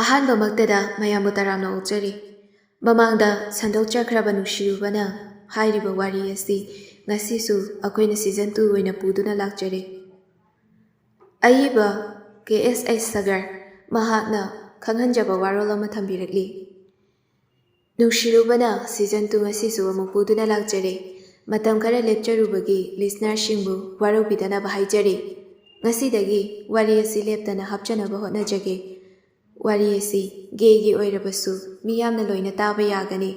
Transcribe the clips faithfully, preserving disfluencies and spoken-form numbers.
ꯑꯍꯥꯟꯕꯃꯛꯇꯗ ꯃꯌꯥꯝꯕꯨ ꯇꯔꯥꯝꯅ ꯑꯣꯛꯆꯔꯤ꯫ ꯃꯃꯥꯡꯗ ꯁꯟꯗꯣꯛꯆꯈ꯭ꯔꯕ ꯅꯨꯡꯁꯤꯔꯨꯕꯅ ꯍꯥꯏꯔꯤꯕ ꯋꯥꯔꯤ ꯑꯁꯤ ꯉꯁꯤꯁꯨ ꯑꯩꯈꯣꯏꯅ season two ꯑꯣꯏꯅ ꯄꯨꯗꯨꯅ ꯂꯥꯛꯆꯔꯤ꯫ ꯑꯏꯕ ꯀꯦ ꯑꯦꯁ ꯑꯩꯆ ꯁꯒꯔ ꯃꯍꯥꯛꯅ ꯈꯪꯍꯟꯖꯕ ꯋꯥꯔꯣꯜ ꯑꯃ ꯊꯝꯕꯤꯔꯛꯂꯤ꯫ ꯅꯨꯡꯁꯤꯔꯨꯕꯅ season two ꯉꯁꯤꯁꯨ ꯑꯃꯨꯛ ꯄꯨꯗꯨꯅ ꯂꯥꯛꯆꯔꯦ꯫ ꯃꯇꯝ ꯈꯔ ꯂꯦꯞꯆꯔꯨꯕꯒꯤ listenerꯁꯤꯡꯕꯨ ꯋꯥꯔꯧꯕꯤꯗꯅꯕ ꯍꯥꯏꯖꯔꯤ꯫ ꯉꯁꯤꯗꯒꯤ ꯋꯥꯔꯤ ꯑꯁꯤ ꯂꯦꯞꯇꯅ ꯍꯥꯞꯆꯅꯕ ꯍꯣꯠꯅꯖꯒꯦ꯫ ꯋꯥꯔꯤ ꯑꯁꯤ gayꯒꯤ ꯑꯣꯏꯔꯕꯁꯨ ꯃꯤꯌꯥꯝꯅ ꯂꯣꯏꯅ ꯇꯥꯕ ꯌꯥꯒꯅꯤ꯫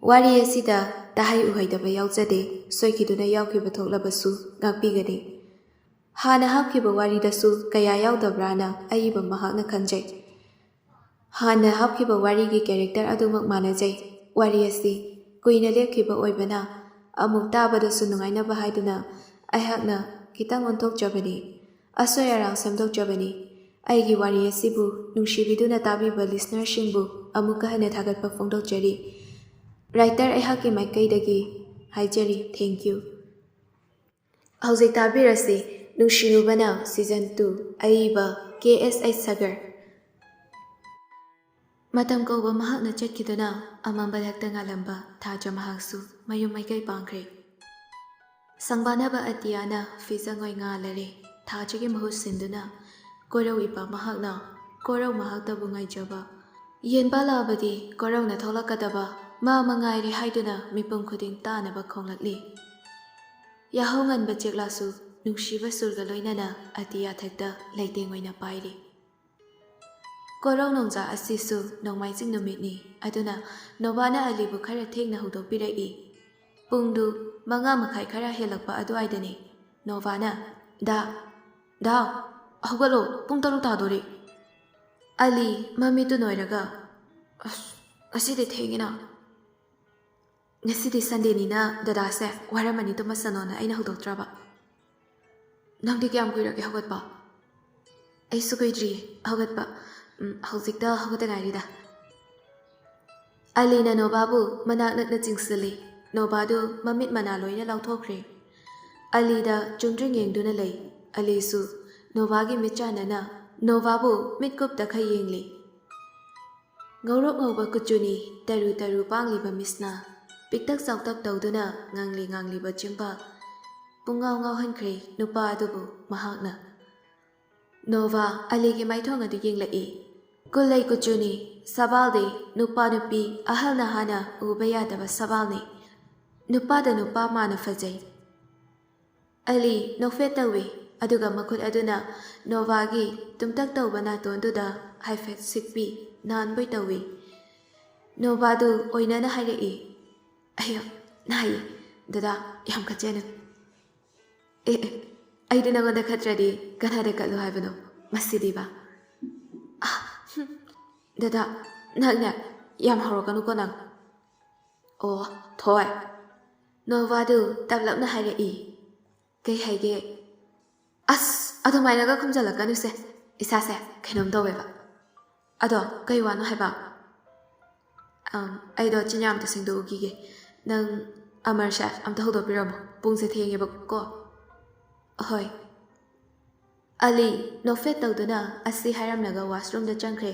ꯋꯥꯔꯤ ꯑꯁꯤꯗ ꯇꯥꯍꯩ ꯎꯍꯩꯗꯕ ꯌꯥꯎꯖꯗꯦ, ꯁꯣꯏꯈꯤꯗꯨꯅ ꯌꯥꯎꯈꯤꯕ ꯊꯣꯛꯂꯕꯁꯨ ꯉꯥꯛꯄꯤꯒꯅꯤ꯫ ꯍꯥꯟꯅ ꯍꯥꯞꯈꯤꯕ ꯋꯥꯔꯤꯗꯁꯨ ꯀꯌꯥ ꯌꯥꯎꯗꯕ꯭ꯔꯥꯅ ꯑꯏꯕ ꯃꯍꯥꯛꯅ ꯈꯟꯖꯩ꯫ ꯍꯥꯟꯅ ꯍꯥꯞꯈꯤꯕ ꯋꯥꯔꯤꯒꯤ character ꯑꯗꯨꯃꯛ ꯃꯥꯟꯅꯖꯩ꯫ ꯋꯥꯔꯤ ꯑꯁꯤ ꯀꯨꯏꯅ ꯂꯦꯞꯈꯤꯕ ꯑꯣꯏꯕꯅ ꯑꯃꯨꯛ ꯇꯥꯕꯗꯁꯨ ꯅꯨꯡꯉꯥꯏꯅꯕ ꯍꯥꯏꯗꯨꯅ ꯑꯩꯍꯥꯛꯅ ꯈꯤꯇꯪ ꯑꯣꯟꯊꯣꯛꯆꯕꯅꯤ, ꯑꯁꯣꯏ ꯑꯔꯥꯡ ꯁꯦꯝꯗꯣꯛꯆꯕꯅꯤ꯫ ꯑꯩꯒꯤ ꯋꯥꯔꯤ ꯑꯁꯤꯕꯨ ꯅꯨꯡꯁꯤꯕꯤꯗꯨꯅ ꯇꯥꯕꯤꯕ listenerꯁꯤꯡꯕꯨ ꯑꯃꯨꯛꯀ ꯍꯟꯅ ꯊꯥꯒꯠꯄ ꯐꯣꯡꯗꯣꯛꯆꯔꯤ꯫ Writer ꯑꯩꯍꯥꯛꯀꯤ ꯃꯥꯏꯀꯩꯗꯒꯤ ꯍꯥꯏꯖꯔꯤ, thank you꯫ ꯍꯧꯖꯤꯛ ꯇꯥꯕꯤꯔꯁꯤ ꯅꯨꯡꯁꯤꯔꯨꯕꯅ season two, ꯑꯏꯕ ꯀꯦ ꯑꯦꯁ ꯑꯩꯆ ꯁꯒꯔ꯫ ꯃꯇꯝ ꯀꯧꯕ ꯃꯍꯥꯛꯅ ꯆꯠꯈꯤꯗꯨꯅ ꯑꯃꯝꯕ ꯂꯛꯇ ꯉꯥꯜꯂꯝꯕ ꯊꯥꯖ ꯃꯍꯥꯛꯁꯨ ꯃꯌꯨꯝ ꯃꯥꯏꯀꯩ ꯄꯥꯡꯈ꯭ꯔꯦ꯫ ꯁꯪꯕꯥꯅꯕ ꯑꯇꯤꯌꯥꯅ ꯐꯤꯖꯪ ꯑꯣꯏ ꯉꯥꯜꯂꯔꯦ꯫ ꯊꯥꯖꯒꯤ ꯃꯍꯨꯠ ꯁꯤꯟꯗꯨꯅ ꯀꯣꯔꯧ ꯏꯄꯥ ꯃꯍꯥꯛꯅ ꯀꯣꯔꯧ ꯃꯍꯥꯛꯇꯕꯨ ꯉꯥꯏꯖꯕ ꯌꯦꯟꯕꯥ ꯂꯥꯕꯗꯤ ꯀꯣꯔꯧꯅ ꯊꯣꯛꯂꯛꯀꯗꯕ ꯃꯥ ꯃꯉꯥꯏꯔꯦ ꯍꯥꯏꯗꯨꯅ ꯃꯤꯄꯨꯝ ꯈꯨꯗꯤꯡ ꯇꯥꯅꯕ ꯈꯣꯡꯂꯛꯂꯤ꯫ ꯌꯥꯍꯧ ꯉꯟꯕ ꯆꯦꯛꯂꯥꯁꯨ ꯅꯨꯡꯁꯤꯕ ꯁꯨꯔꯒ ꯂꯣꯏꯅꯅ ꯑꯇꯤꯌꯥꯊꯛꯇ ꯂꯩꯇꯦꯡ ꯑꯣꯏꯅ ꯄꯥꯏꯔꯤ꯫ ꯀꯣꯔꯧ ꯅꯣꯡꯖꯥ ꯑꯁꯤꯁꯨ ꯅꯣꯡꯃꯥꯏꯖꯤꯡ ꯅꯨꯃꯤꯠꯅꯤ, ꯑꯗꯨꯅ ꯅꯣꯕꯥꯅ ꯑꯂꯤꯕꯨ ꯈꯔ ꯊꯦꯡꯅ ꯍꯧꯗꯣꯛꯄꯤꯔꯛꯏ꯫ ꯄꯨꯡꯗꯨ ꯃꯉꯥ ꯃꯈꯥꯏ ꯈꯔ ꯍꯦꯜꯂꯛꯄ ꯑꯗꯨꯋꯥꯏꯗꯅꯤ꯫ ꯅꯣꯕꯥꯅ, "ꯗꯥ, ꯗꯥ, ꯍꯧꯒꯠꯂꯣ, ꯄꯨꯡ ꯇꯔꯨꯛ ꯇꯥꯗꯣꯔꯦ꯫" ꯑꯂꯤ ꯃꯃꯤꯠꯇꯨ ꯅꯣꯏꯔꯒ, "ꯑꯁ, ꯉꯁꯤꯗꯤ ꯊꯦꯡꯉꯤꯅ꯫" "ꯉꯁꯤꯗꯤ Sundayꯅꯤꯅ ꯗꯗꯥꯁꯦ ꯋꯥꯔꯝꯃꯅꯤ, ꯇꯨꯝꯃꯁꯅꯣꯅ ꯑꯩꯅ ꯍꯧꯗꯣꯛꯇ꯭ꯔꯕ꯫" "ꯅꯪꯗꯤ ꯀꯌꯥꯝ ꯀꯨꯏꯔꯒꯦ ꯍꯧꯒꯠꯄ?" "ꯑꯩꯁꯨ ꯀꯨꯏꯗ꯭ꯔꯤ ꯍꯧꯒꯠꯄ꯫ ꯎꯝ, ꯍꯧꯖꯤꯛꯇ ꯍꯧꯒꯠꯇ ꯉꯥꯏꯔꯤꯗ꯫" ꯑꯂꯤꯅ ꯅꯣꯕꯥꯕꯨ ꯃꯅꯥꯛ ꯅꯛꯅ ꯆꯤꯡꯁꯤꯜꯂꯤ꯫ ꯅꯣꯕꯥꯗꯨ ꯃꯃꯤꯠ ꯃꯅꯥ ꯂꯣꯏꯅ ꯂꯥꯎꯊꯣꯛꯈ꯭ꯔꯦ꯫ ꯑꯂꯤꯗ ꯆꯨꯝꯗ꯭ꯔꯤꯡ ꯌꯦꯡꯗꯨꯅ ꯂꯩ꯫ ꯑꯂꯤꯁꯨ ꯅꯣꯕꯥꯒꯤ ꯃꯤꯠꯆꯥꯟꯅꯅ ꯅꯣꯕꯥꯕꯨ ꯃꯤꯠꯀꯨꯞꯇ ꯈꯩ ꯌꯦꯡꯂꯤ꯫ ꯉꯧꯔꯣꯛ ꯉꯧꯕ ꯀꯨꯆꯨꯅꯤ, ꯇꯔꯨ ꯇꯔꯨ ꯄꯥꯡꯂꯤꯕ ꯃꯤꯠꯁꯅ, ꯄꯤꯛꯇꯛ ꯆꯥꯎꯇꯛ ꯇꯧꯗꯨꯅ ꯉꯥꯡꯂꯤ ꯉꯥꯡꯂꯤꯕ ꯆꯤꯟꯕꯥꯜ꯫ ꯄꯨꯡꯉꯥꯎ ꯉꯥꯎꯍꯟꯈ꯭ꯔꯦ ꯅꯨꯄꯥ ꯑꯗꯨꯕꯨ ꯃꯍꯥꯛꯅ꯫ ꯅꯣꯚꯥ ꯑꯂꯤꯒꯤ ꯃꯥꯏꯊꯣꯡ ꯑꯗꯨ ꯌꯦꯡꯂꯛꯏ꯫ ꯀꯨꯂꯩ ꯀꯨꯆꯨꯅꯤ, ꯁꯕꯥꯜꯗꯤ ꯅꯨꯄꯥ ꯅꯨꯄꯤ ꯑꯍꯜ ꯅꯍꯥꯅ ꯎꯕ ꯌꯥꯗꯕ ꯁꯕꯥꯜꯅꯤ꯫ ꯅꯨꯄꯥꯗ ꯅꯨꯄꯥ ꯃꯥꯅ ꯐꯖꯩ꯫ ꯑꯂꯤ ꯅꯣꯛꯐꯦꯠ ꯇꯧꯏ, ꯑꯗꯨꯒ ꯃꯈꯨꯠ ꯑꯗꯨꯅ ꯅꯣꯚꯥꯒꯤ ꯇꯨꯝꯇꯛ ꯇꯧꯕ ꯅꯥꯇꯣꯟꯗꯨꯗ ꯍꯥꯏꯐꯦꯠ ꯁꯤꯛꯄꯤ, ꯅꯥꯟꯕꯣꯏ ꯇꯧꯏ꯫ ꯅꯣꯚꯥꯗꯨ ꯑꯣꯏꯅꯅ ꯍꯥꯏꯔꯛꯏ, "ꯑꯌꯣ, ꯅꯥꯏꯌꯦ, ꯗꯗꯥ, ꯌꯥꯝ ꯈꯠꯆꯅꯨ꯫" "ꯑꯦ, ꯑꯦ, ꯑꯩꯗꯤ ꯅꯉꯣꯟꯗ ꯈꯠꯇ꯭ꯔꯗꯤ ꯀꯅꯥꯗ ꯀꯠꯂꯨ ꯍꯥꯏꯕꯅꯣ? ꯃꯁꯤꯗꯤꯕ꯫" "ꯑꯥ, ꯍꯨꯝ, ꯗꯗꯥ, ꯅꯪꯅꯦ, ꯌꯥꯝ ꯍꯧꯔꯛꯀꯅꯨꯀꯣ ꯅꯪ꯫" "ꯑꯣ, ꯊꯣꯏ꯫" ꯅꯣꯚꯥꯗꯨ ꯇꯞꯂꯞꯅ ꯍꯥꯏꯔꯛꯏ꯫ "ꯀꯩ ꯍꯥꯏꯒꯦ?" "ꯑꯁ, ꯑꯗꯨꯃꯥꯏꯅꯒ ꯈꯨꯝꯖꯜꯂꯛꯀꯅꯨꯁꯦ, ꯏꯁꯥꯁꯦ ꯀꯩꯅꯣꯝ ꯇꯧꯋꯦꯕ꯫" "ꯑꯗꯣ ꯀꯩ ꯋꯥꯅꯣ ꯍꯥꯏꯕ?" "ꯑꯝ, ꯑꯩꯗꯣ ꯆꯤꯟꯌꯥ ꯑꯝꯇ ꯁꯦꯡꯗꯣꯛꯎꯈꯤꯒꯦ꯫ ꯅꯪ ꯑꯃꯔꯁꯦ ꯑꯝꯇ ꯍꯧꯗꯣꯛꯄꯤꯔꯝꯃꯣ, ꯄꯨꯡꯁꯦ ꯊꯦꯡꯉꯦꯕꯀꯣ꯫" "ꯑꯍꯣꯏ꯫" ꯑꯂꯤ ꯅꯣꯛꯐꯦꯠ ꯇꯧꯗꯨꯅ ꯑꯁꯤ ꯍꯥꯏꯔꯝꯂꯒ ꯋꯥꯁꯔꯨꯝꯗ ꯆꯪꯈ꯭ꯔꯦ꯫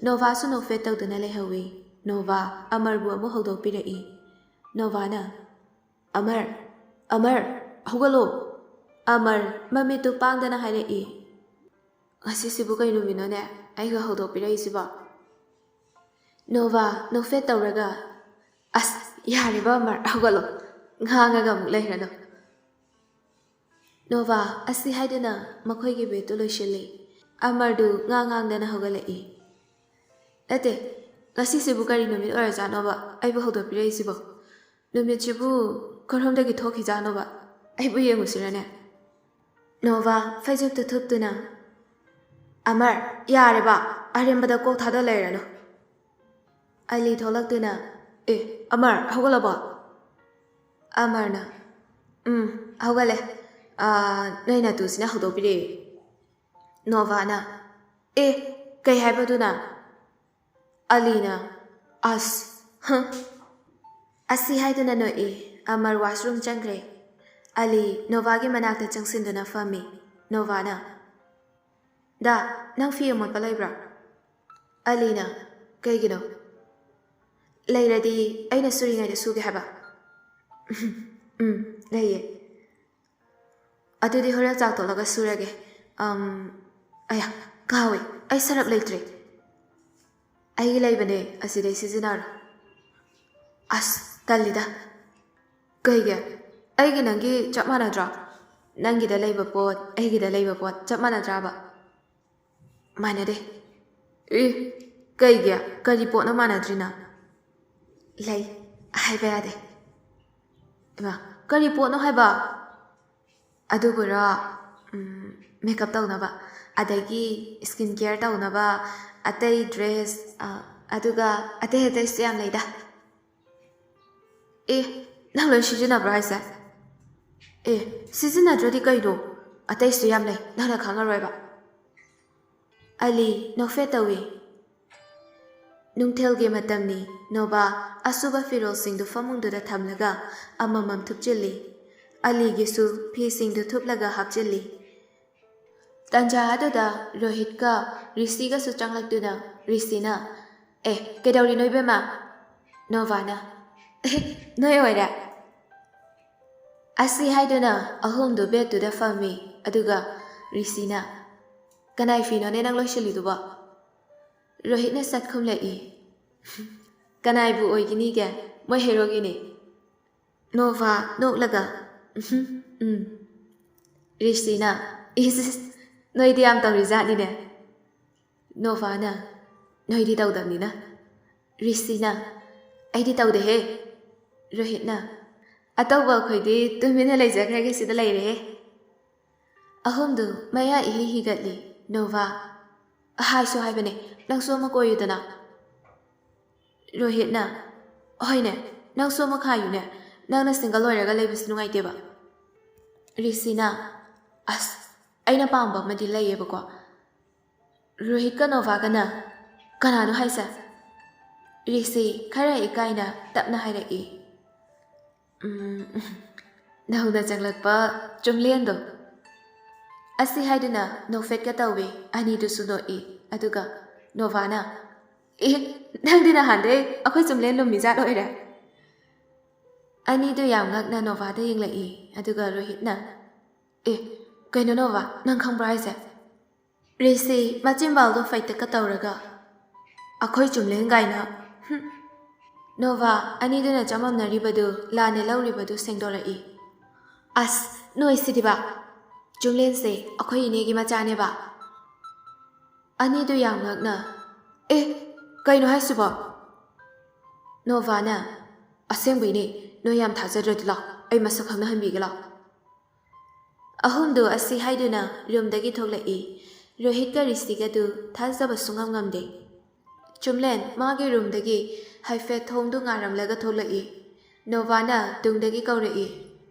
ꯅꯣꯚꯥꯁꯨ ꯅꯣꯛꯐꯦꯠ ꯇꯧꯗꯨꯅ ꯂꯩꯍꯧꯏ꯫ ꯅꯣꯚꯥ ꯑꯃꯔꯕꯨ ꯑꯃꯨꯛ ꯍꯧꯗꯣꯛꯄꯤꯔꯛꯏ꯫ ꯅꯣꯚꯥꯅ, "ꯑꯃꯔ, ꯑꯃꯔ, ꯍꯧꯒꯠꯂꯣ!" ꯑꯃꯔ ꯃꯃꯤꯠꯇꯨ ꯄꯥꯡꯗꯅ ꯍꯥꯏꯔꯛꯏ꯫ "ꯉꯁꯤꯁꯤꯕꯨ ꯀꯩ ꯅꯨꯃꯤꯠꯅꯣꯅꯦ ꯑꯩꯒ ꯍꯧꯗꯣꯛꯄꯤꯔꯛꯏꯁꯤꯕꯣ?" ꯅꯣꯚꯥ ꯅꯣꯛꯐꯦꯠ ꯇꯧꯔꯒ, "ꯑꯁ, ꯌꯥꯔꯦꯕ ꯑꯃꯔ, ꯍꯧꯒꯠꯂꯣ, ꯉꯥꯡꯉꯒ ꯑꯃꯨꯛ ꯂꯩꯔꯅꯨ꯫" ꯅꯣꯚꯥ ꯑꯁꯤ ꯍꯥꯏꯗꯨꯅ ꯃꯈꯣꯏꯒꯤ ꯕꯦꯗꯇꯨ ꯂꯣꯏꯁꯤꯜꯂꯤ꯫ ꯑꯃꯔꯗꯨ ꯉꯥꯡ ꯉꯥꯡꯗꯅ ꯍꯧꯒꯠꯂꯛꯏ꯫ "ꯅꯠꯇꯦ, ꯉꯁꯤꯁꯤꯕꯨ ꯀꯔꯤ ꯅꯨꯃꯤꯠ ꯑꯣꯏꯔꯖꯥꯠꯅꯣꯕ ꯑꯩꯕꯨ ꯍꯧꯗꯣꯛꯄꯤꯔꯛꯏꯁꯤꯕꯣ? ꯅꯨꯃꯤꯠꯁꯤꯕꯨ ꯀꯔꯣꯝꯗꯒꯤ ꯊꯣꯛꯈꯤꯖꯥꯠꯅꯣꯕ? ꯑꯩꯕꯨ ꯌꯦꯡꯉꯨꯁꯤꯔꯅꯦ?" ꯅꯣꯚꯥ ꯐꯩꯖꯨꯞꯇꯨ ꯊꯨꯞꯇꯨꯅ, "ꯑꯃꯔ, ꯌꯥꯔꯦꯕ, ꯑꯔꯦꯝꯕꯗ ꯀꯣꯛ ꯊꯥꯗ ꯂꯩꯔꯅꯨ꯫" ꯑꯂꯤ ꯊꯣꯛꯂꯛꯇꯨꯅ, "ꯑꯦ, ꯑꯃꯔ, ꯍꯧꯒꯠꯂꯕꯣ?" ꯑꯃꯔꯅ, "ꯎꯝ, ꯍꯧꯒꯠꯂꯦ꯫ ꯑꯥ, ꯅꯣꯏ ꯅꯇꯨꯁꯤꯅ ꯍꯧꯗꯣꯛꯄꯤꯔꯛꯑꯦ꯫" ꯅꯣꯚꯥꯅ, "ꯑꯦ, ꯀꯩ ꯍꯥꯏꯕꯗꯨꯅ?" ꯑꯂꯤꯅ, "ꯑꯁ, ꯍ꯫" ꯑꯁꯤ ꯍꯥꯏꯗꯨꯅ ꯅꯣꯛꯏ꯫ ꯑꯃꯔ ꯋꯥꯁꯔꯨꯝ ꯆꯪꯈ꯭ꯔꯦ꯫ ꯑꯂꯤ ꯅꯣꯚꯥꯒꯤ ꯃꯅꯥꯛꯇ ꯆꯪꯁꯤꯟꯗꯨꯅ ꯐꯝꯃꯤ꯫ ꯅꯣꯚꯥꯅ, "ꯗꯥ, ꯅꯪ ꯐꯤ ꯑꯃꯣꯠꯄ ꯂꯩꯕ꯭ꯔꯥ?" ꯑꯂꯤꯅ, ꯀꯩꯒꯤꯅꯣ? ꯂꯩꯔꯗꯤ ꯑꯩꯅ ꯁꯨꯔꯤꯉꯩꯗ ꯁꯨꯒꯦ ꯍꯥꯏꯕ? ꯎꯝ, ꯂꯩꯌꯦ꯫ ꯑꯗꯨꯗꯤ ꯍꯣꯔꯦꯟ ꯆꯥꯛ ꯇꯣꯛꯂꯒ ꯁꯨꯔꯒꯦ꯫ ꯑꯝ, ꯑꯌꯥ, ꯀꯥꯎꯋꯦ, ꯑꯩ ꯁꯔꯞ ꯂꯩꯇ꯭ꯔꯦ꯫ ꯑꯩꯒꯤ ꯂꯩꯕꯅꯦ, ꯑꯁꯤꯗꯩ ꯁꯤꯖꯤꯟꯅꯔꯣ꯫ ꯑꯁ, ꯇꯜꯂꯤꯗ꯫ ꯀꯩꯒꯤ? ꯑꯩꯒꯤ ꯅꯪꯒꯤ ꯆꯞ ꯃꯥꯟꯅꯗ꯭ꯔꯣ? ꯅꯪꯒꯤꯗ ꯂꯩꯕ ꯄꯣꯠ, ꯑꯩꯒꯤꯗ ꯂꯩꯕ ꯄꯣꯠ ꯆꯞ ꯃꯥꯟꯅꯗ꯭ꯔꯕ? ꯃꯥꯟꯅꯗꯦ꯫ ꯑꯦ, ꯀꯩꯒꯤ? ꯀꯔꯤ ꯄꯣꯠꯅꯣ ꯃꯥꯟꯅꯗ꯭ꯔꯤꯅ? ꯂꯩ, ꯍꯥꯏꯕ ꯌꯥꯗꯦ꯫ ꯏꯃꯥ, ꯀꯔꯤ ꯄꯣꯠꯅꯣ ꯍꯥꯏꯕ? ꯑꯗꯨꯕꯨꯔꯣ, ꯎꯝ, ꯃꯦꯀꯞ ꯇꯧꯅꯕ, ꯑꯗꯒꯤ ꯁ꯭ꯀꯤꯟ ꯀꯤꯌꯔ ꯇꯧꯅꯕ, ꯑꯇꯩ ꯗ꯭ꯔꯦꯁ, ꯑ, ꯑꯗꯨꯒ ꯑꯇꯩ ꯑꯇꯩꯁꯨ ꯌꯥꯝ ꯂꯩꯗ꯫ ꯑꯦ, ꯅꯪ ꯂꯣꯏ ꯁꯤꯖꯤꯟꯅꯕ꯭ꯔꯣ ꯍꯥꯏꯁꯦ? ꯑꯦ, ꯁꯤꯖꯤꯟꯅꯗ꯭ꯔꯗꯤ ꯀꯩꯅꯣ? ꯑꯇꯩꯁꯨ ꯌꯥꯝ ꯂꯩ, ꯅꯪꯅ ꯈꯪꯉꯔꯣꯏꯕ꯫ ꯑꯂꯤ ꯅꯣꯛꯐꯦꯠ ꯇꯧꯏ꯫ ꯅꯨꯡꯊꯤꯜꯒꯤ ꯃꯇꯝꯅꯤ꯫ ꯅꯣꯚꯥ ꯑꯁꯨꯕ ꯐꯤꯔꯣꯜꯁꯤꯡꯗꯨ ꯐꯃꯨꯡꯗꯨꯗ ꯊꯝꯂꯒ ꯑꯃꯃꯝ ꯊꯨꯞꯆꯤꯜꯂꯤ꯫ ꯑꯂꯤꯒꯤꯁꯨ ꯐꯤꯁꯤꯡꯗꯨ ꯊꯨꯞꯂꯒ ꯍꯥꯞꯆꯤꯜꯂꯤ꯫ ꯇꯟꯖꯥ ꯑꯗꯨꯗ ꯔꯣꯍꯤꯠꯀ ꯔꯤꯁꯤꯒꯁꯨ ꯆꯪꯂꯛꯇꯨꯅ ꯔꯤꯁꯤꯅ, "ꯑꯦ, ꯀꯩꯗꯧꯔꯤꯅꯣ ꯏꯕꯦꯝꯃ?" ꯅꯣꯚꯥꯅ, "ꯑꯦ, ꯅꯣꯏ ꯑꯣꯏꯔꯦ?" ꯑꯁꯤ ꯍꯥꯏꯗꯨꯅ ꯑꯍꯨꯝꯗꯨ ꯕꯦꯗꯇꯨꯗ ꯐꯝꯃꯤ꯫ ꯑꯗꯨꯒ ꯔꯤꯁꯤꯅ, "ꯀꯅꯥꯏ ꯐꯤꯅꯣꯅꯦ ꯅꯪ ꯂꯣꯏꯁꯤꯜꯂꯤꯗꯨꯕꯣ?" ꯔꯣꯍꯤꯠꯅ ꯁꯠ ꯈꯨꯝꯂꯛꯏ, "ꯀꯅꯥꯏꯕꯨ ꯑꯣꯏꯒꯅꯤꯒꯦ? ꯃꯣꯏ ꯍꯦꯔꯣꯒꯤꯅꯤ꯫" ꯅꯣꯚꯥ ꯅꯣꯛꯂꯒ, "ꯎꯝꯍꯨꯝ, ꯎꯝ꯫" ꯔꯤꯁꯤꯅ, "ꯏꯁ, ꯏꯁ, ꯅꯣꯏꯗꯤ ꯌꯥꯝ ꯇꯧꯔꯤꯖꯥꯠꯅꯤꯅꯦ꯫" ꯅꯣꯚꯥꯅ, "ꯅꯣꯏꯗꯤ ꯇꯧꯗꯕꯅꯤꯅ꯫" ꯔꯤꯁꯤꯅ, "ꯑꯩꯗꯤ ꯇꯧꯗꯦꯍꯦ꯫" ꯔꯣꯍꯤꯠꯅ, "ꯑꯇꯧꯕ ꯑꯩꯈꯣꯏꯗꯤ ꯇꯨꯃꯤꯟꯅ ꯂꯩꯖꯈ꯭ꯔꯒꯦ, ꯁꯤꯗ ꯂꯩꯔꯦꯍꯦ꯫" ꯑꯍꯨꯝꯗꯨ ꯃꯌꯥ ꯏꯍꯤ ꯍꯤꯒꯠꯂꯤ꯫ ꯅꯣꯚꯥ, "ꯍꯥꯏꯁꯨ ꯍꯥꯏꯕꯅꯦ, ꯅꯪꯁꯨ ꯑꯃ ꯀꯣꯏꯌꯨꯗꯅ꯫" ꯔꯣꯍꯤꯠꯅ, "ꯍꯣꯏꯅꯦ, ꯅꯪꯁꯨ ꯑꯃ ꯈꯥꯏꯌꯨꯅꯦ, ꯅꯪꯅ ꯁꯤꯡꯒꯜ ꯑꯣꯏꯔꯒ ꯂꯩꯕꯁꯤ ꯅꯨꯡꯉꯥꯏꯇꯦꯕ꯫" ꯔꯤꯁꯤꯅ, "ꯑꯁ, ꯑꯩꯅ ꯄꯥꯝꯕ ꯑꯃꯗꯤ ꯂꯩꯌꯦꯕꯀꯣ꯫" ꯔꯣꯍꯤꯠꯀ ꯅꯣꯚꯥꯒꯅ, "ꯀꯅꯥꯅꯣ ꯍꯥꯏꯁꯦ?" ꯔꯤꯁꯤ ꯈꯔ ꯏꯀꯥꯏꯅ ꯇꯞꯅ ꯍꯥꯏꯔꯛꯏ, "ꯎꯝ, ꯅꯧꯅ ꯆꯪꯂꯛꯄ ꯆꯨꯝꯂꯦꯟꯗꯣ꯫" ꯑꯁꯤ ꯍꯥꯏꯗꯨꯅ ꯅꯣꯛꯐꯦꯠꯀ ꯇꯧꯏ꯫ ꯑꯅꯤꯗꯨꯁꯨ ꯅꯣꯛꯏ꯫ ꯑꯗꯨꯒ ꯅꯣꯚꯥꯅ, "ꯑꯦ, ꯅꯪꯗꯤ ꯅꯍꯥꯟꯗꯩ ꯑꯩꯈꯣꯏ ꯆꯨꯝꯂꯦꯟ ꯂꯨꯝꯃꯤꯖꯥꯠ ꯑꯣꯏꯔꯦ?" ꯑꯅꯤꯗꯨ ꯌꯥꯝ ꯉꯛꯅ ꯅꯣꯚꯥꯗ ꯌꯦꯡꯂꯛꯏ꯫ ꯑꯗꯨꯒ ꯔꯣꯍꯤꯠꯅ, "ꯑꯦ, ꯀꯩꯅꯣ ꯅꯣꯚꯥ, ꯅꯪ ꯈꯪꯕ꯭ꯔꯣ ꯍꯥꯏꯁꯦ?" ꯔꯤꯁꯤ ꯃꯆꯤꯟ ꯕꯥꯜꯗꯣ ꯐꯩꯇꯛꯀ ꯇꯧꯔꯒ, "ꯑꯩꯈꯣꯏ ꯆꯨꯝꯂꯦꯟ ꯀꯥꯏꯅ, ꯍꯨꯝ!" ꯅꯣꯚꯥ ꯑꯅꯤꯗꯨꯅ ꯆꯃꯝꯅꯔꯤꯕꯗꯨ ꯂꯥꯟꯅ ꯂꯧꯔꯤꯕꯗꯨ ꯁꯦꯡꯗꯣꯔꯛꯏ꯫ "ꯑꯁ, ꯅꯣꯏꯁꯤꯗꯤꯕ! ꯆꯨꯝꯂꯦꯟꯁꯦ ꯑꯩꯈꯣꯏ ꯏꯅꯦꯒꯤ ꯃꯆꯥꯅꯦꯕ!" ꯑꯅꯤꯗꯨ ꯌꯥꯝ ꯉꯛꯅ, "ꯑꯦ, ꯀꯩꯅꯣ ꯍꯥꯏꯁꯤꯕꯣ?" ꯅꯣꯚꯥꯅ, "ꯑꯁꯦꯡꯕꯩꯅꯦ, ꯅꯣꯏ ꯌꯥꯝ ꯊꯥꯖꯗ꯭ꯔꯗꯤ ꯂꯥꯎ, ꯑꯩ ꯃꯁꯛ ꯈꯪꯅꯍꯟꯕꯤꯒꯦ ꯂꯥꯎ!" ꯑꯍꯨꯝꯗꯨ ꯑꯁꯤ ꯍꯥꯏꯗꯨꯅ ꯔꯨꯝꯗꯒꯤ ꯊꯣꯛꯂꯛꯏ꯫ ꯔꯣꯍꯤꯠꯀ ꯔꯤꯁꯤꯒꯗꯨ ꯊꯥꯖꯕ ꯁꯨꯡꯉꯝ ꯉꯝꯗꯦ꯫ ꯆꯨꯝꯂꯦꯟ ꯃꯥꯒꯤ ꯔꯨꯝꯗꯒꯤ ꯍꯥꯏꯐꯦꯠ ꯊꯣꯡꯗꯨ ꯉꯥꯔꯝꯂꯒ ꯊꯣꯛꯂꯛꯏ꯫ ꯅꯣꯚꯥꯅ ꯇꯨꯡꯗꯒꯤ ꯀꯧꯔꯛꯏ,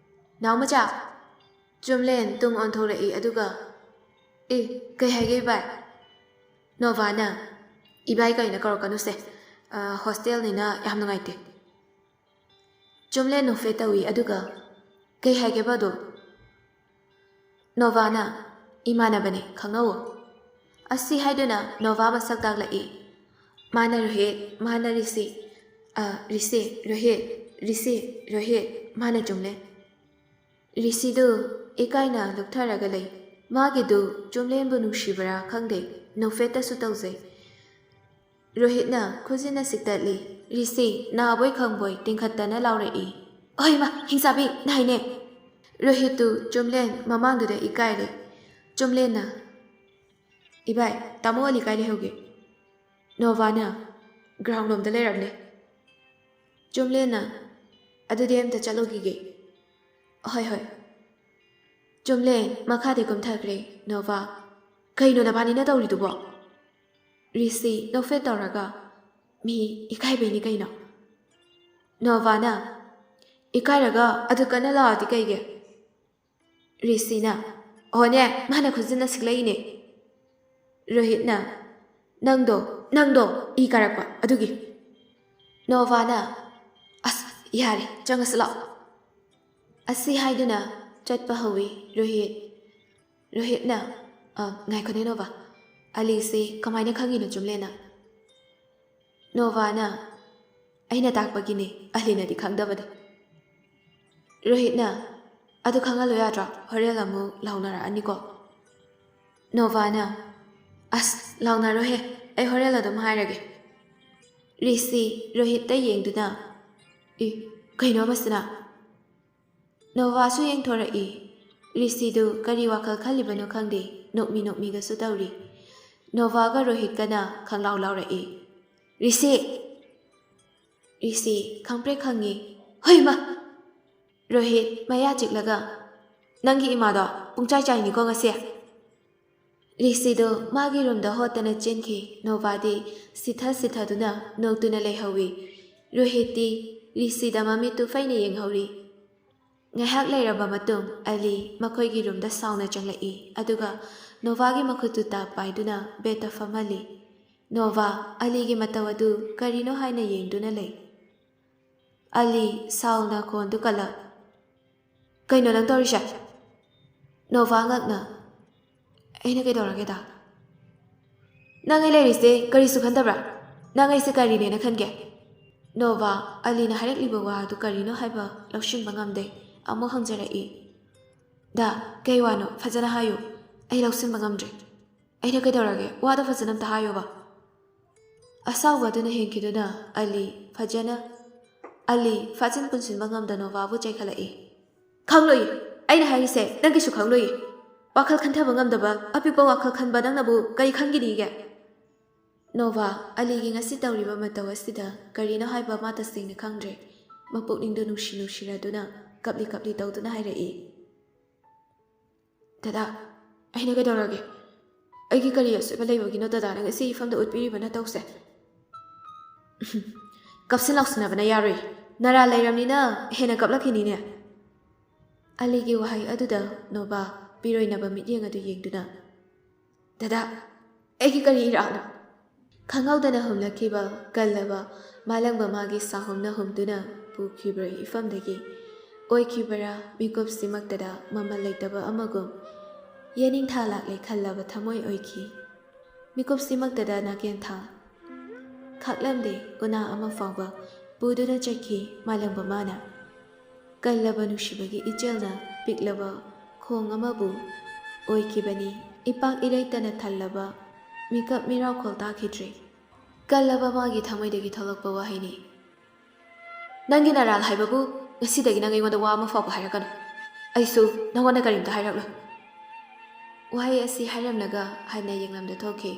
"ꯅꯥꯎꯃꯆꯥ!" ꯆꯨꯝꯂꯦꯟ ꯇꯨꯡ ꯑꯣꯟꯊꯣꯔꯛꯏ ꯑꯗꯨꯒ, "ꯑꯦ, ꯀꯩ ꯍꯥꯏꯒꯦ ꯏꯕꯥꯏ?" ꯅꯣꯚꯥꯅ, "ꯏꯕꯥꯏ ꯀꯩꯅ ꯀꯧꯔꯛꯀꯅꯨꯁꯦ, ꯑ, ꯍꯣꯁꯇꯦꯜꯅꯤꯅ ꯌꯥꯝ ꯅꯨꯡꯉꯥꯏꯇꯦ꯫" ꯆꯨꯝꯂꯦꯟ ꯅꯣꯛꯐꯦꯠ ꯇꯧꯏ ꯑꯗꯨꯒ, "ꯀꯩ ꯍꯥꯏꯒꯦꯕ ꯑꯗꯣ?" ꯅꯣꯚꯥꯅ, "ꯏꯃꯥꯟꯅꯕꯅꯦ, ꯈꯪꯅꯧꯋꯣ꯫" ꯑꯁꯤ ꯍꯥꯏꯗꯨꯅ ꯅꯣꯚꯥ ꯃꯁꯛ ꯇꯥꯛꯂꯛꯏ꯫ ꯃꯥꯅ ꯔꯣꯍꯤꯠ, ꯃꯥꯅ ꯔꯤꯁꯤ, ꯑ, ꯔꯤꯁꯤ, ꯔꯣꯍꯤꯠ, ꯔꯤꯁꯤ, ꯔꯣꯍꯤꯠ, ꯃꯥꯅ ꯆꯨꯝꯂꯦꯟ꯫ ꯔꯤꯁꯤꯗꯨ ꯏꯀꯥꯏꯅ ꯂꯨꯞꯊꯔꯒ ꯂꯩ꯫ ꯃꯥꯒꯤꯗꯨ ꯆꯨꯝꯂꯦꯟꯕꯨ ꯅꯨꯡꯁꯤꯕ꯭ꯔꯥ ꯈꯪꯗꯦ, ꯅꯣꯛꯐꯦꯠꯇꯁꯨ ꯇꯧꯖꯩ꯫ ꯔꯣꯍꯤꯠꯅ ꯈꯨꯖꯤꯟꯅ ꯁꯤꯛꯇꯠꯂꯤ꯫ ꯔꯤꯁꯤ ꯅꯥꯕꯣꯏ ꯈꯪꯕꯣꯏ ꯇꯤꯡꯈꯠꯇꯅ ꯂꯥꯎꯔꯛꯏ, "ꯑꯍꯣꯏꯃ, ꯍꯤꯡꯆꯥꯕꯤ, ꯅꯥꯏꯅꯦ!" ꯔꯣꯍꯤꯠꯇꯨ ꯆꯨꯝꯂꯦꯟ ꯃꯃꯥꯡꯗꯨꯗ ꯏꯀꯥꯏꯔꯦ꯫ ꯆꯨꯝꯂꯦꯟꯅ, "ꯏꯕꯥꯏ, ꯇꯥꯃꯣ ꯑꯂꯤ ꯀꯥꯏ ꯂꯩꯍꯧꯒꯦ?" ꯅꯣꯚꯥꯅ, "ꯒ꯭ꯔꯥꯎꯟ ꯂꯣꯝꯗ ꯂꯩꯔꯝꯅꯦ꯫" ꯆꯨꯝꯂꯦꯟꯅ, "ꯑꯗꯨꯗꯤ ꯑꯝꯇ ꯆꯠꯂꯨꯈꯤꯒꯦ꯫" "ꯍꯣꯏ, ꯍꯣꯏ꯫" ꯆꯨꯝꯂꯦꯟ ꯃꯈꯥꯗ ꯀꯨꯝꯊꯈ꯭ꯔꯦ꯫ ꯅꯣꯚꯥ, "ꯀꯩꯅꯣ ꯅꯕꯥꯅꯤꯅ ꯇꯧꯔꯤꯗꯨꯕꯣ?" ꯔꯤꯁꯤ ꯅꯣꯛꯐꯦꯠ ꯇꯧꯔꯒ, "ꯃꯤ ꯏꯀꯥꯏꯕꯩꯅꯤ ꯀꯩꯅꯣ꯫" ꯅꯣꯚꯥꯅ, "ꯏꯀꯥꯏꯔꯒ ꯑꯗꯨ ꯀꯟꯅ ꯂꯥꯎꯔꯗꯤ ꯀꯩꯒꯤ?" ꯔꯤꯁꯤꯅ, "ꯑꯣꯅꯦ, ꯃꯥꯅ ꯈꯨꯖꯤꯟꯅ ꯁꯤꯛꯂꯛꯏꯅꯦ꯫" ꯔꯣꯍꯤꯠꯅ, "ꯅꯪꯗꯣ, ꯅꯪꯗꯣ ꯏ ꯀꯥꯔꯛꯄ ꯑꯗꯨꯒꯤ꯫" ꯅꯣꯚꯥꯅ, "ꯑꯁ, ꯌꯥꯔꯦ, ꯆꯪꯉꯁꯤ ꯂꯥꯛꯑꯣ꯫" ꯑꯁꯤ ꯍꯥꯏꯗꯨꯅ ꯆꯠꯄ ꯍꯧꯏ ꯔꯣꯍꯤꯠ꯫ ꯔꯣꯍꯤꯠꯅ, "ꯑ, ꯉꯥꯏꯈꯣꯅꯦ ꯅꯣꯚꯥ, ꯑꯂꯤꯁꯤ ꯀꯃꯥꯏꯅ ꯈꯪꯉꯤꯅꯣ ꯆꯨꯝꯂꯦꯟꯅ?" ꯅꯣꯚꯥꯅ, "ꯑꯩꯅ ꯇꯥꯛꯄꯒꯤꯅꯦ, ꯑꯂꯤꯅꯗꯤ ꯈꯪꯗꯕꯅꯦ꯫" ꯔꯣꯍꯤꯠꯅ, "ꯑꯗꯨ ꯈꯪꯍꯜꯂꯨ ꯌꯥꯗ꯭ꯔꯣ? ꯍꯣꯔꯦꯟ ꯑꯃꯨꯛ ꯂꯥꯎꯅꯔꯛꯑꯅꯤꯀꯣ꯫" ꯅꯣꯚꯥꯅ, "ꯑꯁ, ꯂꯥꯎꯅꯔꯣꯍꯦ, ꯑꯩ ꯍꯣꯔꯦꯟ ꯑꯗꯨꯝ ꯍꯥꯏꯔꯒꯦ꯫" ꯔꯤꯁꯤ ꯔꯣꯍꯤꯠꯇ ꯌꯦꯡꯗꯨꯅ, "ꯏ, ꯀꯩꯅꯣ ꯃꯁꯤꯅ?" ꯅꯣꯚꯥꯁꯨ ꯌꯦꯡꯊꯣꯔꯛꯏ꯫ ꯔꯤꯁꯤꯗꯨ ꯀꯔꯤ ꯋꯥꯈꯜ ꯈꯜꯂꯤꯕꯅꯣ ꯈꯪꯗꯦ, ꯅꯣꯛꯃꯤ ꯅꯣꯛꯃꯤꯒꯁꯨ ꯇꯧꯔꯤ꯫ ꯅꯣꯚꯥꯒ ꯔꯣꯍꯤꯠꯀꯅ ꯈꯪꯂꯥꯎ ꯂꯥꯎꯔꯛꯏ꯫ "ꯔꯤꯁꯤ!" ꯔꯤꯁꯤ ꯈꯪꯄ꯭ꯔꯦꯛ ꯈꯪꯉꯤ꯫ "ꯍꯣꯏꯃ!" ꯔꯣꯍꯤꯠ ꯃꯌꯥ ꯆꯤꯛꯂꯒ, "ꯅꯪꯒꯤ ꯏꯃꯥꯗꯣ ꯄꯨꯡꯆꯥꯏ ꯆꯥꯏꯅꯤꯀꯣ ꯉꯁꯤ꯫" ꯔꯤꯁꯤꯗꯣ ꯃꯥꯒꯤ ꯔꯨꯝꯗ ꯍꯣꯠꯇꯅ ꯆꯦꯟꯈꯤ꯫ ꯅꯣꯚꯥꯗꯤ ꯁꯤꯊ ꯁꯤꯊꯗꯨꯅ ꯅꯣꯛꯇꯨꯅ ꯂꯩꯍꯧꯏ꯫ ꯔꯣꯍꯤꯠꯇꯤ ꯔꯤꯁꯤꯗ ꯃꯃꯤꯠꯇꯨ ꯐꯩꯅ ꯌꯦꯡꯍꯧꯔꯤ꯫ ꯉꯥꯏꯍꯥꯛ ꯂꯩꯔꯕ ꯃꯇꯨꯡ ꯑꯂꯤ ꯃꯈꯣꯏꯒꯤ ꯔꯨꯝꯗ ꯁꯥꯎꯅ ꯆꯪꯂꯛꯏ, ꯑꯗꯨꯒ ꯅꯣꯚꯥꯒꯤ ꯃꯈꯨꯠꯇꯨ ꯇꯥꯞ ꯄꯥꯏꯗꯨꯅ ꯕꯦꯗꯇ ꯐꯝꯍꯜꯂꯤ꯫ ꯅꯣꯚꯥ ꯑꯂꯤꯒꯤ ꯃꯇꯧ ꯑꯗꯨ ꯀꯔꯤꯅꯣ ꯍꯥꯏꯅ ꯌꯦꯡꯗꯨꯅ ꯂꯩ꯫ ꯑꯂꯤ ꯁꯥꯎꯅ ꯈꯣꯟꯗꯨ ꯀꯜꯂ, "ꯀꯩꯅꯣ ꯅꯪ ꯇꯧꯔꯤꯁꯦ?" ꯅꯣꯚꯥ ꯉꯛꯅ, "ꯑꯩꯅ ꯀꯩꯗꯧꯔꯒꯦꯗ? ꯅꯪ ꯑꯩ ꯂꯩꯔꯤꯁꯦ ꯀꯔꯤꯁꯨ ꯈꯟꯗꯕ꯭ꯔꯥ? ꯅꯪ ꯑꯩꯁꯦ ꯀꯔꯤꯅꯦꯅ ꯈꯟꯒꯦ?" ꯅꯣꯚꯥ ꯑꯂꯤꯅ ꯍꯥꯏꯔꯛꯂꯤꯕ ꯋꯥ ꯑꯗꯨ ꯀꯔꯤꯅꯣ ꯍꯥꯏꯕ ꯂꯧꯁꯤꯟꯕ ꯉꯝꯗꯦ꯫ ꯑꯃꯨꯛ ꯍꯪꯖꯔꯛꯏ, "ꯗꯥ, ꯀꯩ ꯋꯥꯅꯣ? ꯐꯖꯅ ꯍꯥꯏꯌꯨ꯫ ꯑꯩ ꯂꯧꯁꯤꯟꯕ ꯉꯝꯗ꯭ꯔꯦ꯫ ꯑꯩꯅ ꯀꯩꯗꯧꯔꯒꯦ? ꯋꯥꯗꯣ ꯐꯖꯅ ꯑꯝꯇ ꯍꯥꯏꯌꯣꯕ꯫" ꯑꯁꯥꯎꯕ ꯑꯗꯨꯅ ꯍꯦꯟꯈꯤꯗꯨꯅ ꯑꯂꯤ ꯐꯖꯅ, ꯑꯂꯤ ꯐꯥꯖꯤꯟ ꯄꯨꯟꯁꯤꯟꯕ ꯉꯝꯗ ꯅꯣꯚꯥꯕꯨ ꯆꯩꯈꯠꯂꯛꯏ꯫ "ꯈꯪꯂꯣꯏꯌꯦ꯫ ꯑꯩꯅ ꯍꯥꯏꯔꯤꯁꯦ ꯅꯪ ꯀꯩꯁꯨ ꯈꯪꯂꯣꯏꯌꯦ꯫ ꯋꯥꯈꯜ ꯈꯟꯊꯕ ꯉꯝꯗꯕ ꯑꯄꯤꯛꯄ ꯋꯥꯈꯜ ꯈꯟꯕ ꯅꯪꯅꯕꯨ ꯀꯔꯤ ꯈꯟꯈꯤꯅꯤꯒꯦ?" ꯅꯣꯚꯥ ꯑꯂꯤꯒꯤ ꯉꯁꯤ ꯇꯧꯔꯤꯕ ꯃꯇꯧ ꯑꯁꯤꯗ ꯀꯔꯤꯅꯣ ꯍꯥꯏꯕ ꯃꯥ ꯇꯁꯦꯡꯅ ꯈꯪꯗ꯭ꯔꯦ꯫ ꯃꯄꯨꯛꯅꯤꯡꯗꯨ ꯅꯨꯡꯁꯤ ꯅꯨꯡꯁꯤꯔꯗꯨꯅ ꯀꯞꯂꯤ ꯀꯞꯂꯤ ꯇꯧꯗꯨꯅ ꯍꯥꯏꯔꯛꯏ, "ꯗꯗꯥ, ꯑꯩꯅ ꯀꯩꯗꯧꯔꯒꯦ? ꯑꯩꯒꯤ ꯀꯔꯤ ꯑꯁꯣꯏꯕ ꯂꯩꯕꯒꯤꯅꯣ ꯗꯗꯥꯅ ꯉꯁꯤ ꯏꯐꯝꯗ ꯎꯠꯄꯤꯔꯤꯕ ꯅꯇꯧꯁꯦ?" "ꯀꯞꯁꯤꯟ ꯂꯥꯎꯁꯤꯟꯅꯕꯅ ꯌꯥꯔꯣꯏ꯫ ꯅꯔꯥ ꯂꯩꯔꯝꯅꯤꯅ ꯍꯦꯟꯅ ꯀꯞꯂꯛꯈꯤꯅꯤꯅꯦ꯫" ꯑꯂꯤꯒꯤ ꯋꯥꯍꯩ ꯑꯗꯨꯗ ꯅꯣꯚꯥ ꯄꯤꯔꯣꯏꯅꯕ ꯃꯤꯠꯌꯦꯡ ꯑꯗꯨ ꯌꯦꯡꯗꯨꯅ, "ꯗꯗꯥ, ꯑꯩꯒꯤ ꯀꯔꯤ ꯏꯔꯥꯛꯅꯣ?" ꯈꯪꯍꯧꯗꯅ ꯍꯨꯝꯂꯛꯈꯤꯕ ꯀꯜꯂꯕ ꯃꯥꯂꯪꯕ ꯃꯥꯒꯤ ꯁꯥꯍꯨꯝꯅ ꯍꯨꯝꯗꯨꯅ ꯄꯨꯈꯤꯕ ꯏꯐꯝꯗꯒꯤ ꯑꯣꯏꯈꯤꯕꯔꯥ, ꯃꯤꯀꯨꯞꯁꯤꯃꯛꯇꯗ ꯃꯃꯜ ꯂꯩꯇꯕ ꯑꯃꯒꯨꯝ ꯌꯦꯅꯤꯡꯊꯥ ꯂꯥꯛꯂꯦ ꯈꯜꯂꯕ ꯊꯃꯣꯏ ꯑꯣꯏꯈꯤ꯫ ꯃꯤꯀꯨꯞꯁꯤꯃꯛꯇꯗ ꯅꯥꯀꯦꯟꯊꯥ ꯈꯥꯛꯂꯝꯗꯦ ꯎꯅꯥ ꯑꯃ ꯐꯥꯎꯕ ꯄꯨꯗꯨꯅ ꯆꯠꯈꯤ ꯃꯥꯂꯪꯕ ꯃꯥꯅ꯫ ꯀꯜꯂꯕ ꯅꯨꯡꯁꯤꯕꯒꯤ ꯏꯆꯦꯜꯅ ꯄꯤꯛꯂꯕ ꯈꯣꯡ ꯑꯃꯕꯨ ꯑꯣꯏꯈꯤꯕꯅꯤ꯫ ꯏꯄꯥꯛ ꯏꯔꯩꯇꯅ ꯊꯜꯂꯕ ꯃꯤꯀꯞ ꯃꯤꯔꯥꯎꯈꯣꯜ ꯇꯥꯈꯤꯗ꯭ꯔꯦ꯫ ꯀꯜꯂꯕ ꯃꯥꯒꯤ ꯊꯃꯣꯏꯗꯒꯤ ꯊꯣꯛꯂꯛꯄ ꯋꯥꯍꯩꯅꯤ꯫ "ꯅꯪꯒꯤ ꯅꯔꯥꯜ ꯍꯥꯏꯕꯕꯨ ꯉꯁꯤꯗꯒꯤ ꯅꯪ ꯑꯩꯉꯣꯟꯗ ꯋꯥ ꯑꯃ ꯐꯥꯎꯕ ꯍꯥꯏꯔꯛꯀꯅꯨ꯫ ꯑꯩꯁꯨ ꯅꯪꯉꯣꯟꯗ ꯀꯔꯤꯝꯇ ꯍꯥꯏꯔꯛꯂꯣꯏ꯫" ꯋꯥꯍꯩ ꯑꯁꯤ ꯍꯥꯏꯔꯝꯂꯒ ꯍꯥꯟꯅ ꯌꯦꯡꯂꯝꯗ ꯊꯣꯛꯈꯤ꯫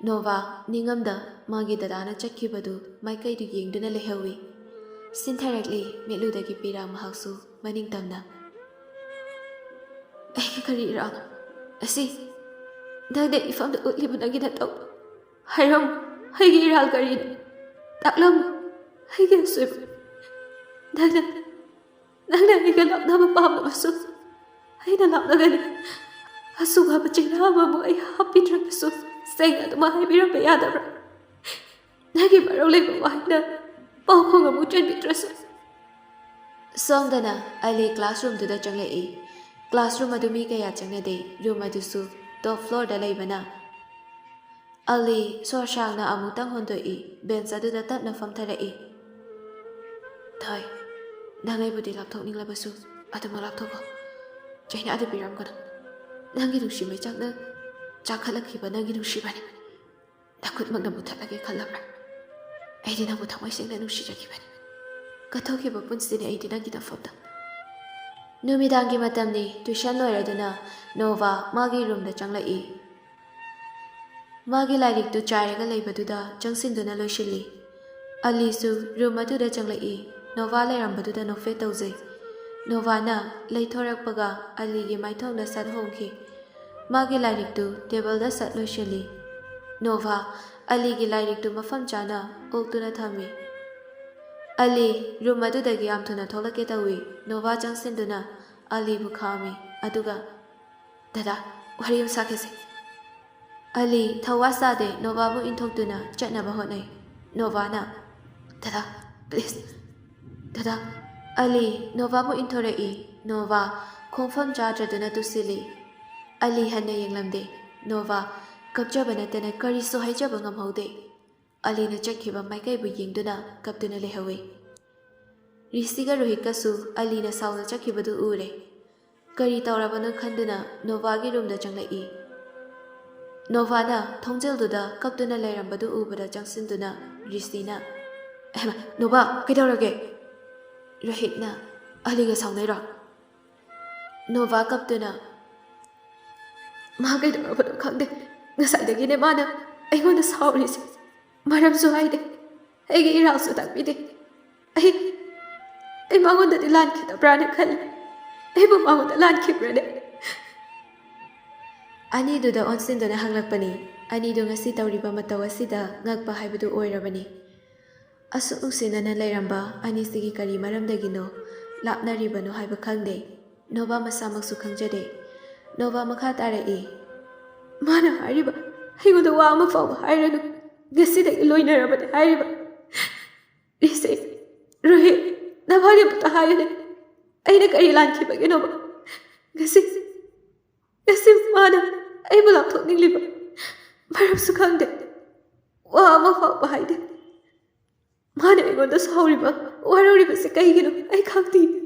ꯅꯣꯚꯥ ꯅꯤꯡꯉꯝꯗ ꯃꯥꯒꯤ ꯗꯗꯥꯅ ꯆꯠꯈꯤꯕꯗꯨ ꯃꯥꯏꯀꯩꯗꯨ ꯌꯦꯡꯗꯨꯅ ꯂꯩꯍꯧꯏ꯫ ꯆꯤꯟꯊꯔꯛꯂꯤ ꯃꯤꯠꯂꯨꯗꯒꯤ ꯄꯤꯔꯥ ꯃꯍꯥꯛꯁꯨ ꯃꯅꯤꯡ ꯇꯝꯅ꯫ "ꯑꯩꯒꯤ ꯀꯔꯤ ꯏꯔꯥꯜ? ꯑꯁꯤ ꯅꯪꯅ ꯏꯐꯝꯗ ꯎꯠꯂꯤꯕ ꯅꯪꯒꯤ ꯅꯇꯧ ꯍꯥꯏꯔꯝꯃꯨ꯫ ꯑꯩꯒꯤ ꯏꯔꯥꯜ ꯀꯔꯤꯅꯣ? ꯇꯥꯛꯂꯝꯃꯨ꯫ ꯑꯩꯒꯤ ꯑꯁꯣꯏꯕ꯫ ꯅꯪꯅ, ꯅꯪꯅ ꯑꯩꯒ ꯂꯥꯛꯅꯕ ꯄꯥꯝꯂꯕꯁꯨ ꯑꯩꯅ ꯂꯥꯛꯅꯒꯅꯤ꯫ ꯑꯁꯨꯛ ꯌꯥꯝꯕ ꯆꯩꯅꯥ ꯑꯃꯕꯨ ꯑꯩ ꯍꯥꯞꯄꯤꯗ꯭ꯔꯕꯁꯨ ꯁꯦꯡꯅ ꯑꯗꯨꯃꯛ ꯍꯥꯏꯕꯤꯔꯝꯕ ꯌꯥꯗꯕ꯭ꯔꯥ? ꯅꯪꯒꯤ ꯃꯔꯧ ꯂꯩꯕ ꯋꯥꯍꯩꯅ ꯄꯥꯎꯈꯣꯡ ꯑꯃꯨꯛ ꯆꯟꯕꯤꯗ꯭ꯔꯁꯨ꯫" ꯁꯣꯝꯗꯅ ꯑꯂꯤ ꯀ꯭ꯂꯥꯁꯔꯨꯝꯗꯨꯗ ꯆꯪꯂꯛꯏ꯫ ꯀ꯭ꯂꯥꯁꯔꯨꯝ ꯑꯗꯨ ꯃꯤ ꯀꯌꯥ ꯆꯪꯅꯗꯦ꯫ ꯔꯨꯝ ꯑꯗꯨꯁꯨ ꯇꯣꯞ ꯐ꯭ꯂꯣꯔꯗ ꯂꯩꯕꯅ꯫ ꯑꯂꯤ ꯁꯣꯔ ꯁꯥꯡꯅ ꯑꯃꯨꯛꯇꯪ ꯍꯣꯟꯗꯣꯛꯏ꯫ ꯕꯦꯟꯆ ꯑꯗꯨꯗ ꯇꯞꯅ ꯐꯝꯊꯔꯛꯏ꯫ "ꯊꯣꯏ, ꯅꯪ ꯑꯩꯕꯨꯗꯤ ꯂꯥꯞꯊꯣꯛꯅꯤꯡꯂꯕꯁꯨ ꯑꯗꯨꯃꯛ ꯂꯥꯞꯊꯣꯛꯈꯣ꯫ ꯆꯩꯅꯥꯗꯨ ꯄꯤꯔꯝꯒꯅꯨ꯫ ꯅꯪꯒꯤ ꯅꯨꯡꯁꯤ ꯃꯩꯆꯥꯛꯅ ꯆꯥꯛꯈꯠꯂꯛꯈꯤꯕ ꯅꯪꯒꯤ ꯅꯨꯡꯁꯤꯕꯅꯤ꯫ ꯅꯈꯨꯠꯃꯛꯅ ꯃꯨꯊꯠꯂꯒꯦ ꯈꯜꯂꯕ꯭ꯔꯥ? ꯑꯩꯗꯤ ꯅꯪꯕꯨ ꯊꯃꯣꯏ ꯁꯦꯡꯅ ꯅꯨꯡꯁꯤꯖꯈꯤꯕꯅꯤ꯫ ꯀꯠꯊꯣꯛꯈꯤꯕ ꯄꯨꯟꯁꯤꯅꯤ ꯑꯩꯗꯤ ꯅꯪꯒꯤꯗꯃꯛꯇ꯫" ꯅꯨꯃꯤꯗꯥꯡꯒꯤ ꯃꯇꯝꯅꯤ꯫ ꯇ꯭ꯌꯨꯁꯟ ꯂꯣꯏꯔꯗꯨꯅ ꯅꯣꯚꯥ ꯃꯥꯒꯤ ꯔꯨꯝꯗ ꯆꯪꯂꯛꯏ꯫ ꯃꯥꯒꯤ ꯂꯥꯏꯔꯤꯛꯇꯨ ꯆꯥꯏꯔꯒ ꯂꯩꯕꯗꯨꯗ ꯆꯪꯁꯤꯟꯗꯨꯅ ꯂꯣꯏꯁꯤꯜꯂꯤ꯫ ꯑꯂꯤꯁꯨ ꯔꯨꯝ ꯑꯗꯨꯗ ꯆꯪꯂꯛꯏ꯫ ꯅꯣꯚꯥ ꯂꯩꯔꯝꯕꯗꯨꯗ ꯅꯣꯛꯐꯦꯠ ꯇꯧꯖꯩ꯫ ꯅꯣꯚꯥꯅ ꯂꯩꯊꯣꯔꯛꯄꯒ ꯑꯂꯤꯒꯤ ꯃꯥꯏꯊꯣꯡꯗ ꯁꯠ ꯍꯣꯡꯈꯤ꯫ ꯃꯥꯒꯤ ꯂꯥꯏꯔꯤꯛꯇꯨ ꯇꯦꯕꯜꯗ ꯁꯠ ꯂꯣꯏꯁꯤꯜꯂꯤ꯫ ꯅꯣꯚꯥ ꯑꯂꯤꯒꯤ ꯂꯥꯏꯔꯤꯛꯇꯨ ꯃꯐꯝ ꯆꯥꯅ ꯑꯣꯛꯇꯨꯅ ꯊꯝꯃꯤ꯫ ꯑꯂꯤ ꯔꯨꯝ ꯑꯗꯨꯗꯒꯤ ꯌꯥꯝ ꯊꯨꯅ ꯊꯣꯛꯂꯛꯀꯦ ꯇꯧꯏ꯫ ꯅꯣꯚꯥ ꯆꯪꯁꯤꯟꯗꯨꯅ ꯑꯂꯤꯕꯨ ꯈꯥꯝꯃꯤ꯫ ꯑꯗꯨꯒ, "ꯗꯗꯥ, ꯋꯥꯔꯤ ꯑꯃ ꯁꯥꯈꯤꯁꯤ꯫" ꯑꯂꯤ ꯊꯧꯋꯥ ꯁꯥꯗꯦ ꯅꯣꯚꯥꯕꯨ ꯏꯟꯊꯣꯛꯇꯨꯅ ꯆꯠꯅꯕ ꯍꯣꯠꯅꯩ꯫ ꯅꯣꯚꯥꯅ, "ꯗꯗꯥ, ꯄ꯭ꯂꯤꯖ, ꯗꯗꯥ꯫" ꯑꯂꯤ ꯅꯣꯚꯥꯕꯨ ꯏꯟꯊꯣꯔꯛꯏ꯫ ꯅꯣꯚꯥ ꯈꯣꯡꯐꯝ ꯆꯥꯗ꯭ꯔꯗꯨꯅ ꯇꯨꯁꯤꯜꯂꯤ꯫ ꯑꯂꯤ ꯍꯟꯅ ꯌꯦꯡꯂꯝꯗꯦ꯫ ꯅꯣꯚꯥ ꯀꯞꯆꯕ ꯅꯠꯇꯅ ꯀꯔꯤꯁꯨ ꯍꯥꯏꯖꯕ ꯉꯝꯍꯧꯗꯦ꯫ ꯑꯂꯤꯅ ꯆꯠꯈꯤꯕ ꯃꯥꯏꯀꯩꯕꯨ ꯌꯦꯡꯗꯨꯅ ꯀꯞꯇꯨꯅ ꯂꯩꯍꯧꯏ꯫ ꯔꯤꯁꯤꯒ ꯔꯣꯍꯤꯠꯀꯁꯨ ꯑꯂꯤꯅ ꯁꯥꯎꯅ ꯆꯠꯈꯤꯕꯗꯨ ꯎꯔꯦ꯫ ꯀꯔꯤ ꯇꯧꯔꯕꯅꯣ ꯈꯟꯗꯨꯅ ꯅꯣꯚꯥꯒꯤ ꯔꯨꯝꯗ ꯆꯪꯂꯛꯏ꯫ ꯅꯣꯚꯥꯅ ꯊꯣꯡꯖꯤꯜꯗꯨꯗ ꯀꯞꯇꯨꯅ ꯂꯩꯔꯝꯕꯗꯨ ꯎꯕꯗ ꯆꯪꯁꯤꯟꯗꯨꯅ ꯔꯤꯁꯤꯅ, "ꯑꯍꯦꯃ, ꯅꯣꯚꯥ, ꯀꯩꯗꯧꯔꯒꯦ?" ꯔꯣꯍꯤꯠꯅ, "ꯑꯂꯤꯒ ꯁꯥꯎꯅꯩꯔꯣ?" ꯅꯣꯚꯥ ꯀꯞꯇꯨꯅ, "ꯃꯥ ꯀꯩꯗꯧꯔꯕꯅꯣ ꯈꯪꯗꯦ, ꯉꯁꯥꯏꯗꯒꯤꯅꯦ ꯃꯥꯅ ꯑꯩꯉꯣꯟꯗ ꯁꯥꯎꯔꯤꯁꯦ, ꯃꯔꯝꯁꯨ ꯍꯥꯏꯗꯦ, ꯑꯩꯒꯤ ꯏꯔꯥꯜꯁꯨ ꯇꯥꯛꯄꯤꯗꯦ꯫ ꯑꯩ ꯑꯩ ꯃꯉꯣꯟꯗꯗꯤ ꯂꯥꯟꯈꯤꯗꯕ꯭ꯔꯥꯅ ꯈꯜꯂꯤ꯫ ꯑꯩꯕꯨ ꯃꯉꯣꯟꯗ ꯂꯥꯟꯈꯤꯕ꯭ꯔꯥꯅꯦ?" ꯑꯅꯤꯗꯨꯗ ꯑꯣꯟꯁꯤꯟꯗꯨꯅ ꯍꯪꯂꯛꯄꯅꯤ꯫ ꯑꯅꯤꯗꯨ ꯉꯁꯤ ꯇꯧꯔꯤꯕ ꯃꯇꯧ ꯑꯁꯤꯗ ꯉꯛꯄ ꯍꯥꯏꯕꯗꯨ ꯑꯣꯏꯔꯕꯅꯤ꯫ ꯑꯁꯨꯛ ꯅꯨꯡꯁꯤꯅꯅ ꯂꯩꯔꯝꯕ ꯑꯅꯤꯁꯤꯒꯤ ꯀꯔꯤ ꯃꯔꯝꯗꯒꯤꯅꯣ ꯂꯥꯞꯅꯔꯤꯕꯅꯣ ꯍꯥꯏꯕ ꯈꯪꯗꯦ꯫ ꯅꯣꯚꯥ ꯃꯁꯥꯃꯛꯁꯨ ꯈꯪꯖꯗꯦ꯫ ꯅꯣꯚꯥ ꯃꯈꯥ ꯇꯥꯔꯛꯏ, "ꯃꯥꯅ ꯍꯥꯏꯔꯤꯕ, ꯑꯩꯉꯣꯟꯗ ꯋꯥ ꯑꯃ ꯐꯥꯎꯕ ꯍꯥꯏꯔꯅꯨ꯫ ꯉꯁꯤꯗꯒꯤ ꯂꯣꯏꯅꯔꯕꯅꯦ ꯍꯥꯏꯔꯤꯕ꯫ ꯔꯤꯁꯤ, ꯔꯣꯍꯤꯠ, ꯅꯕꯥꯅꯤ ꯑꯃꯨꯛꯇ ꯍꯥꯏꯌꯨꯅꯦ꯫ ꯑꯩꯅ ꯀꯔꯤ ꯂꯥꯟꯈꯤꯕꯒꯤꯅꯣꯕ? ꯉꯁꯤ, ꯉꯁꯤ ꯃꯥꯅ ꯑꯩꯕꯨ ꯂꯥꯞꯊꯣꯛꯅꯤꯡꯂꯤꯕ ꯃꯔꯝꯁꯨ ꯈꯪꯗꯦ꯫ ꯋꯥ ꯑꯃ ꯐꯥꯎꯕ ꯍꯥꯏꯗꯦ꯫ ꯃꯥꯅ ꯑꯩꯉꯣꯟꯗ ꯁꯥꯎꯔꯤꯕ, ꯋꯥꯔꯧꯔꯤꯕꯁꯦ ꯀꯩꯒꯤꯅꯣ? ꯑꯩ ꯈꯪꯗꯦ꯫"